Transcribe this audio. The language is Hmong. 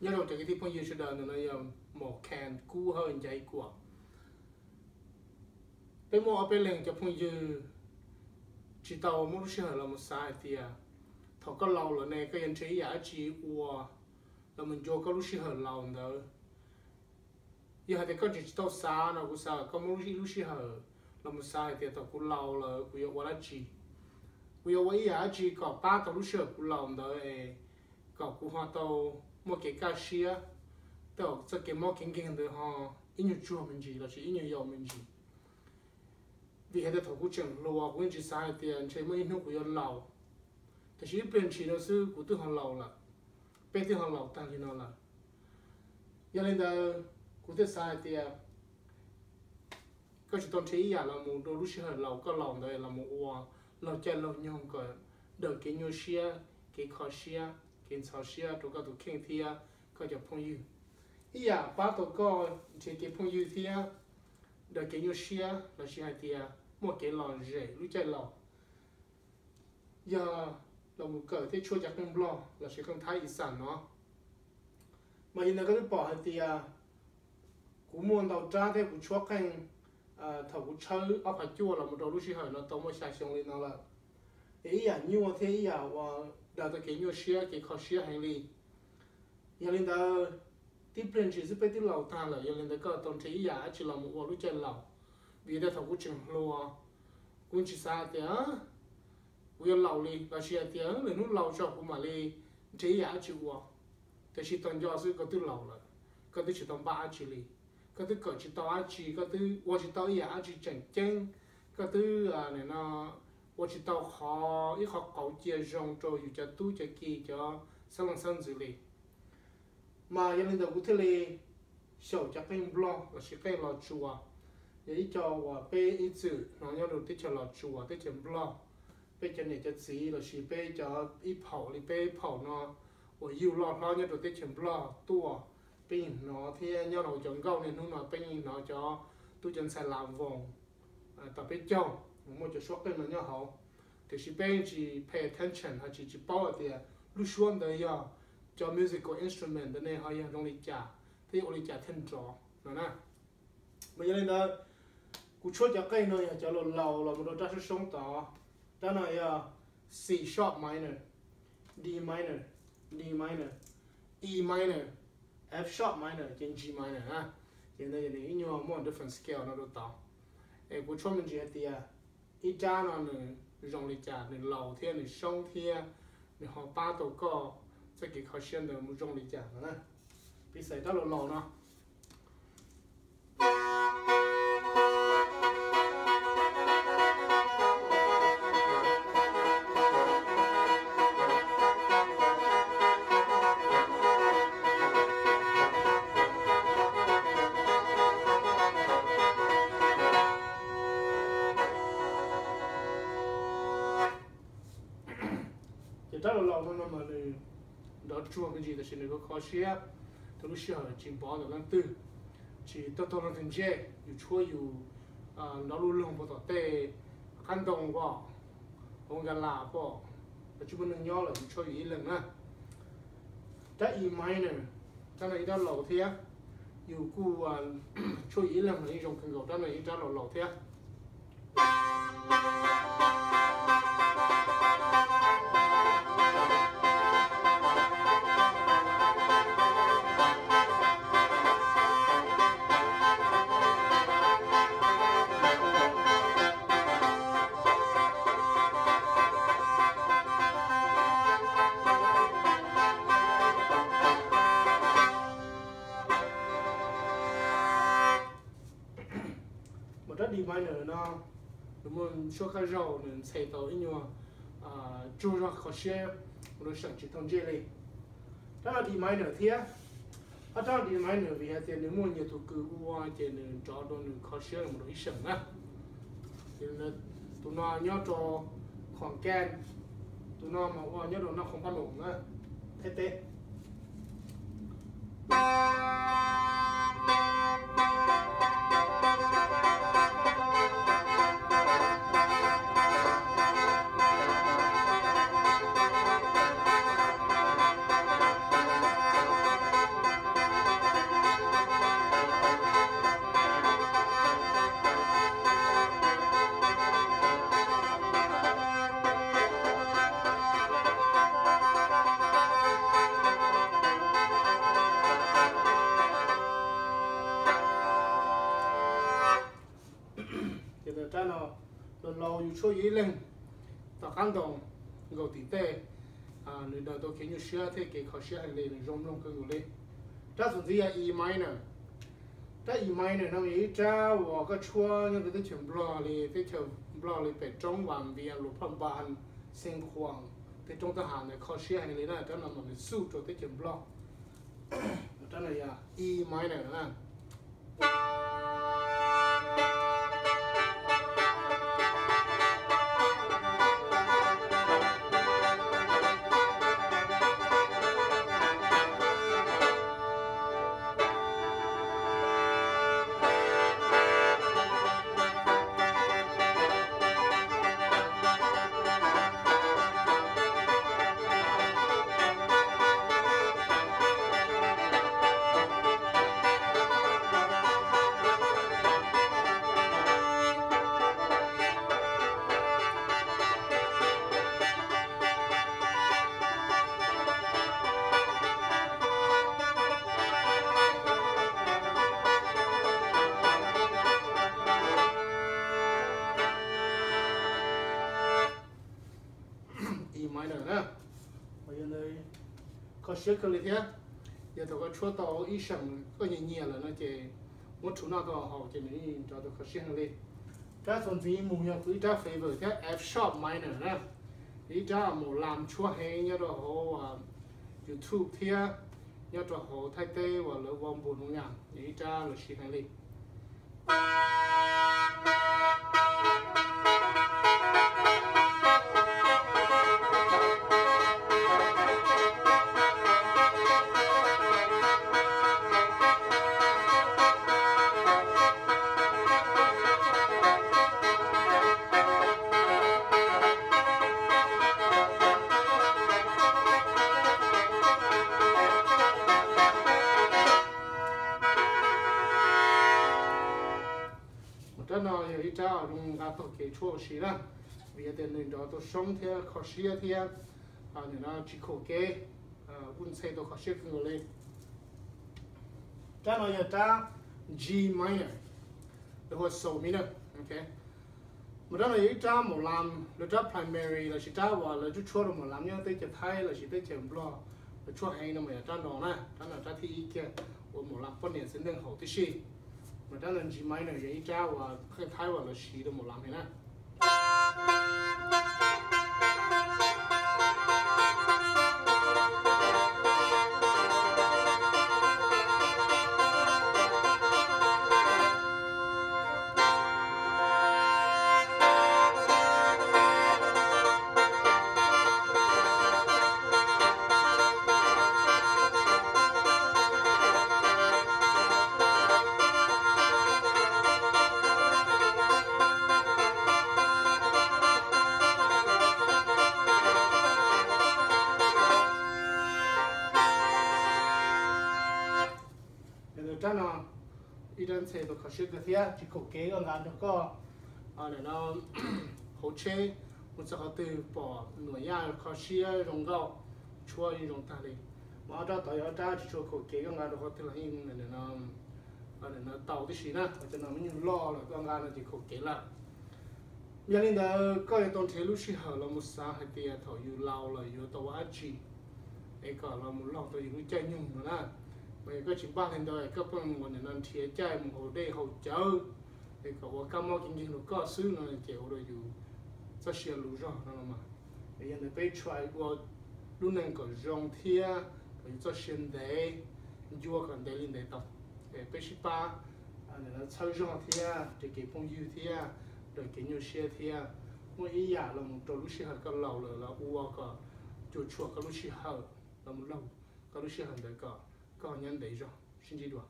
Nyob zoo cov kwv tij phooj ywg sawv daws, ntawm no yog Mos Khas Kub Hawj Nchaiv Kuam. Peb muaj ob peb leeg cov phooj ywg tsis tau muab lub sij hawm los mus xav hais tias thaum koj laus lawm ne koj yuav nrhiav ib yam dab tsi ua los mus ncua koj lub sij hawm laus ntawd. Yog hais tias koj tseem tsis tau xav no kuv xav kom koj muab ib lub sij hawm los mus xav hais tias thaum kuv laus lawm kuv yuav ua dab tsi. Kuv yuav ua ib yam dab tsi kom pab tau lub sij hawm kuv laus ntawd es kom kuv ho tau muaj kev kaj siab, txoj kev mob kev nkeeg ntawd ho ib nyuag tsuag me ntsis lossis ib nyuag yau me ntsis. Vim hais tias thaum kuv tseem hluas kuv yeej tsis xav hais tias ntshe muaj ib hnub kuv yuav laus, tiam sis ib pliag ntshis no xwb kuv twb ho laus lawm, peb twb ho laus tag li no lawm. Yog li ntawd kuv thiaj xav hais tias koj tsis tau nrhiav ib yam los mus rau lub sij hawm laus koj laus ntawd los mus ua laug caij laug nyoog kom daws kev nyuaj siab, kev kho siab, kev ntxhov siab rau koj tus kheej thiab koj cov phooj ywg. Ib yam pab tau koj nrhiav kev phooj ywg thiab daws kev nyuaj siab lossis hais tias muaj kev lom zem lub caij laus yog los mus kawm thiab tshuab cov qeej Nplog lossis qeej Thaib Ixas no. Mas yog li ntawd koj twb pom hais tias kuv muaj ntau rab thiab kuv tshuab qeej thaum kuv tshawb ob phav cuaj los mus rau lub sij hawm no tau muaj xya xyoo li no lawm. Es ib yam nyuaj thiab ib yam uas daws tau kev nyuaj siab kev kho siab heev li. Yog li ntawd, tib pliag ntshis xwb peb twb laus tag lawm, yog li ntawd koj tau nrhiav ib yam dab tsi los mus ua lub caij laus. Vim tias thaum kuv tseem hluas, kuv tsis xav hais tias kuv yuav laus li lossis hais tias lwm hnub laus tso kuv mam li nrhiav ib yam dab tsi ua. Tiam sis tau nco xwb koj twb laus lawm, koj twb tsis tau npaj dab tsi li, koj twb kawm tsis tau dab tsi, koj twb ua tsis tau ib yam dab tsi tseem ceeb, koj twb ua tsis tau qhov ib qhov qauv cia zoo rau yus cov tub cov ki cov xeeb leej xeeb ntxwv li. Mas yog li ntawd kuv thiaj li xyaum cov qeej Nplog lossis qeej Los Tsuas, yog ib co uas peb ib txwm hnov nyob rau teb chaws Los Tsuas teb chaws Nplog. Peb cov niam cov txiv lossis peb cov ib phaum li peb phaum no uas yug loj hlob nyob rau teb chaws Nplog tuaj, peb yeej hnov thiab nyob rau cov nkauj niaj hnub no peb yeej hnov cov tub cov ntxhais Lav Voos tom peb caug muaj cov suab qeej no nyob hauv. Tiam sis peb tsis pay attention hos tsis tsis paub hais tias lub suab ntawd yog cov musical instrument ntawd ne ho yog zoo li cas thiab ua li cas thiaj nrov no na. Mas yog li ntawd, kuv tshuab cov qeej no yog cov laus laus los mus rau rab soob soob tod. Rab no yog C sharp minor, D minor, D minor, E minor, F sharp minor ces G minor na. Ces ntawd nws ib nyuag muaj different scale no rau tod. Es kuv tshuab me ntsis hais tias ib rab no nws zoo li cas, nws laus thiab nws soob thiab nws ho pab tau koj txoj kev kho siab ntawd mus zoo li cas no na. Piv xam rab laus laus no. Ces rab laus laus no no mas nws nrov tsuag me ntsis tab sis nws kho kho siab, tau lub sij hawm tsis npov ntawm leej twg, tsis taug taug leej twg ntsej, yus tshuab yus nrov lub loog puag tom tej qab ntoo pom, hauv nkas las pom, los tsis muaj neeg nyob lawm yus tshuab yus ib leeg na. Rab E minor, rab no ib rab laus thiab, yus kuj tshuab yus ib leeg los yeej zoo kawg nkaus, rab no ib rab laus laus thiab. Mas rab D minor no nws muaj suab kab zaug, nws ntxhe tau ib nyuag tsuag zog kho siab, mus rau seem tsis taug ntsej li. Rab no D minor thiab, ob rab D minor vim hais tias nws muaj nyias tus kws ua ces nws nrov rau nws kho siab mus rau ib seem na. Tus no nyob rau khoom kan, tus no mas ua nyob rau naj khoom paj loos na, Thaib teb. Los laus yus tshuab yus ib leeg tom qab ntoo nkaus tim tej, nws daws tau kev nyuaj siab thiab kev kho siab heev li, nws zoo mloog kawg nkaus li. Rab txuas ntxiv yog E minor. Rab E minor no yog ib rab uas koj tshuab nyob rau teb chaws Nplog li, teb chaws Nplog li pem roob Vam Vias, Luas Phaj Npas, Xeev Khuam, tej roob toj ha ntawd kho siab heev li na. Rab no mas nws xuj rau teb chaws Nplog. Rab no yog E minor na. E minor na. Yog ntawd kho siab kawg li thiab. Yog thaum koj tshuab tau ib seem koj nyiam nyiam lawm no ces muab rhuav noj tau haus ces nws nrov tau kho siab heev li. Rab txuas ntxiv mus yog kuv ib rab favorite thiab, F sharp minor na. Ib rab mos lam tshuab heev nyob rau hauv YouTube thiab nyob rau hauv Thaib teb uas lawv ua npus no na, yog ib rab lawv siv heev li. Mas rab no yog ib rab zoo nqa taug kev tshuab ua si na, vim yog tias nws nrov tau soob thiab kho siab thiab, nws no tsis khaum kev, kuj ntxhe tau kho siab kawg nkaus li. Rab no yog rab G minor, lawv hu ua so minor. Mas rab no yog ib rab mos lam, lawv rab primary lossis rab uas lawv tshuab tshuab rau mos lam nyob teb chaws Thaib lossis teb chaws Nplog, lawv tshuab heev no mas yog rab no na. Rab no rab thib ib kiag uas mos lam poj niam txiv neej haum tib si. Mas rab no G minor yog ib rab uas pheej Thaib uas lawv siv rau mos lam heev na. Rab no ib rab ntxhe tau kho siab kawg thiab, tsis khaum kev koj nqa nrog koj hauv tsheb mus txog qhov twg pom nuam yaj kho siab zoo nkauj, tshuab yeej zoo tag li. Mas ob rab tod yog ob rab tsis tshua khaum kev, koj nqa rau qhov twg los yeej tau tib si na. Cov no me nyuag loj lawm koj nqa no ces khaum kev lawm. Yog li ntawd koj yuav tau nrhiav lub sij hawm los mus xav hais tias thaum yus laus lawm yuav tau ua dab tsi es kom los mus laug tau yus lub caij nyoog no na. Mas yog koj tsis npaj li ntawd es koj pheej ua nim no nrhiav caij mus haus dej haus cawv es kom ua kab mob kev nkeeg rau koj xwb no ces ua rau yus txoj sia luv zog no los mas. Yog ntawd peb try ua lub neej kom zoo thiab kom yus txoj sia ntev, ncua kom ntev li ntev tau. Es peb sib pab txhawb zog thiab raws kev phooj ywg thiab raws kev nyuaj siab thiab muaj ib yam los mus rau lub sij hawm koj laus lawm los ua kom cuam tshuam koj lub sij hawm los mus laug koj lub sij hawm ntawd kom koj nyob ntev zog. Sib ntsib dua.